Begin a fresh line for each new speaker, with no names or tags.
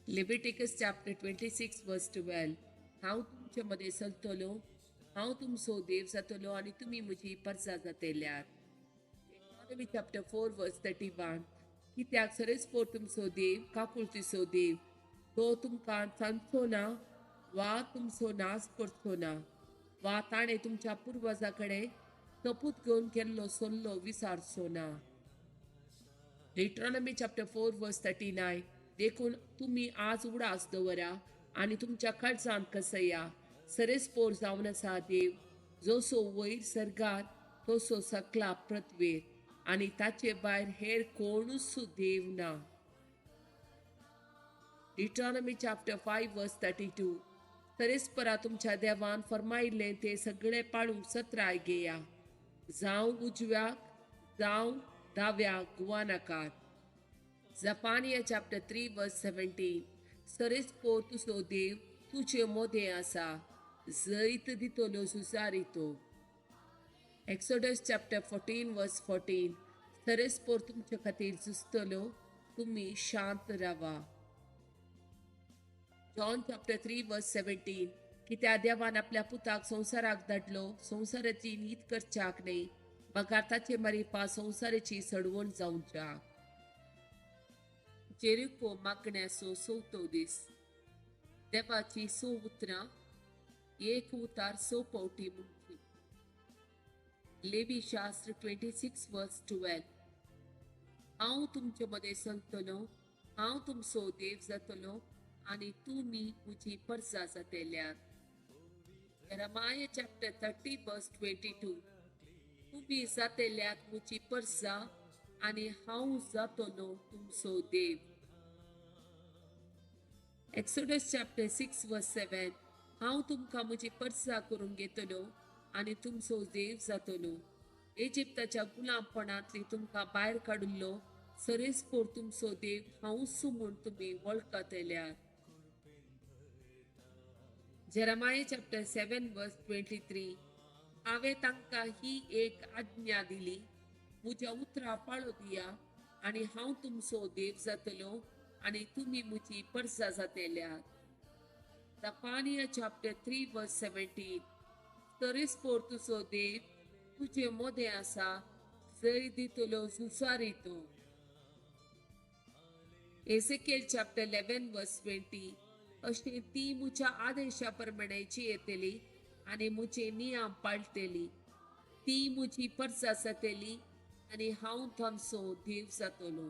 Leviticus chapter 26 verse 12. हांव तुमचे मदें चलतलो, हांव तुमचो देव जातलो आनी तुमी म्हजी परजा जातेल्यात. Deuteronomy chapter 4 verse 31. कित्याक सरेस्पोर तुमचो देव काकुळतीचो देव, तो तुमकां सांगचो ना वा तुमचो नाश करचो ना वा ताणें तुमच्या पुर्वजा कडेन सोपूत घेवन केल्लो सल्लो विसारचो ना. Deuteronomy chapter 4 verse 39. देखून तुमी आज उडास दवरा आनी तुमच्या काळजांत कसया, सरेस्पोर जावन आसा देव जसो वयर सर्गार तसो सकला पृथ्वेर, आनी ताचे भायर हेर कोणूच देव ना. Deuteronomy chapter 5 verse 32. सरेस्परा तुमच्या देवान फर्मायिल्लें तें सगळें पाळूंक सत्राय घेया, जावं उजव्याक जावं दाव्याक गुवानाकात. Zephaniah chapter 3 verse 17. सरेस्पोर तुजो देव तुजे मोदें आसा, जैत दितलो झुजारी तो. Exodus chapter 14 verse 14. सरेस्पोर तुमचे खातीर झुजतलो, तुमी शांत रावा. John chapter 3 verse 17. कित्याक देवान आपल्या पुताक संवसाराक धाडलो, संवसाराची नीत करच्याक न्हय, मगर ताचे मारिफा संवसाराची सडवण जावच्याक. जेरिको मागण्याचो चवथो दीस. देवाची 6 उतरां एक उतार 6 पावटी म्हणची. लेवी शास्त्र 26 verse 12. हांव तुमचे मदें चलतलो, हांव तुमचो देव जातलो आनी तुमी म्हजी परजा जातेल्यात. Jeremiah chapter 30 verse 22. तुमी जातेल्यात म्हजी परजा आनी हांव जातलो तुमचो देव. Exodus chapter 6 verse 7. हांव तुमकां म्हजी परजा करून घेतलो आनी तुमचो देव जातलो. इजिप्ताच्या गुलामपणांतली तुमकां भायर काडिल्लो सरेस्पोर तुमचो देव हांवूच म्हूण तुमी वळखतल्यात. Jeremiah chapter 7 verse 23. हांवें तांकां ही एक आज्ञा दिली, म्हज्या उतरां पाळो दिया आनी हांव तुमचो देव जातलो आनी तुमी म्हजी परजा जातेल्यात. Zephaniah chapter 3 verse 17. सरेस्पोर तुजो देव तुजे मोदें आसा, जय दितलो झुजारी तो. Ezekiel chapter 11 verse 20. अशें ती म्हज्या आदेशा प्रमाणे जियेतली आनी म्हजे नियम पाळटली. ती म्हजी परजा जातली आनी हांव तांचो देव जातलो.